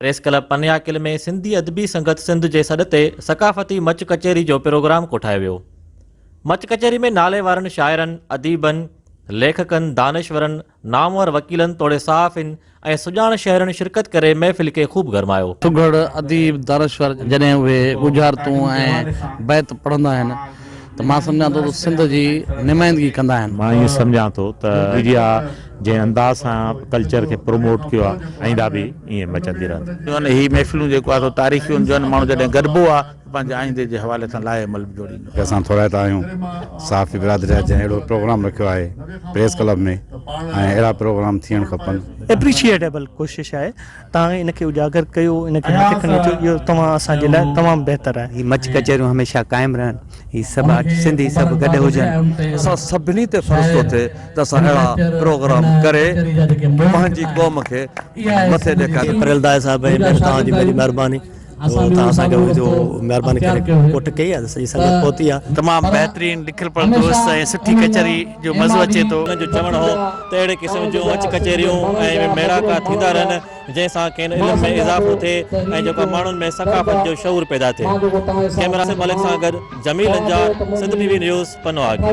Press club پنياڪل ۾ Sindhi Adabi Sangat Sindh جي سڏ تي ثقافتي مچ ڪچهري جو پروگرام ڪوٺايو ويو. مچ ڪچهري ۾ نالي وارن شاعرن، اديبن، ليکڪن، دانشورن، نامور وڪيلن توڙي صحافين ۽ سڄاڻ شهرين شرڪت ڪري محفل کي خوب گرمايو. سگهڙ، اديب، دانشور جڏهن اهي ڳجهارتون ۽ بيت پڙهندا آهن ته مان سمجهان ٿو ته سنڌ جي نمائندگي ڪندا آهن. مان ائين سمجهان ٿو ته ميڊيا جنهن انداز سان ڪلچر کي پروموٽ ڪيو آهي آئنده به ائين مچندي رهندي. هي محفلون جيڪو آهي سو تاريخي هونديون آهن، ماڻهو جڏهن گڏبو آهي ته پنهنجي آئيندي جي حوالي سان لائحه عمل به جوڙيندو آهي. اسان ٿورائتا آهيون صحافي برادري جا جنهن اهڙو پروگرام رکيو آهي پريس ڪلب ۾ ۽ اهڙا پروگرام ٿيڻ کپن. اپريشيئيٽيبل ڪوشش آهي توهان ان کي اجاگر ڪيو ان کي مٿي کڻي اچو اهو توهان اسان جي لاء تمام بهتر آهي. هي مچ ڪچهريون هميشه قائم رهن هي سڀ سنڌي سڀ گڏ هجن. اسان سڀني تي فرض ٿو ٿئي ته اسان اهڙا پروگرام ڪري پنهنجي قوم کي مٿي ڏيکاريون. پريل دايي صاحب ۽ ٻين توهان جي وڏي مهرباني جو توهان اسان کي جو مهرباني ڪري ڪوٺ ڪئي آهي سڄي سنگت پهتي آهي. تمام بهترين لکيل پڙهيل دوست ۽ سٺي ڪچهري جو مزو اچي ٿو. انهن جو چوڻ هو ته اهڙي قسم جون اچ ڪچهريون ۽ ميڙاڪا ٿيندا رهن جنهن سان کين علم ۾ اضافو ٿئي ۽ جيڪو ماڻهن ۾ ثقافت جو شعور پيدا ٿئي. ڪئميرا ملڪ سان گڏ Jamil Anjar, Sindh T V news, Pano Aqil.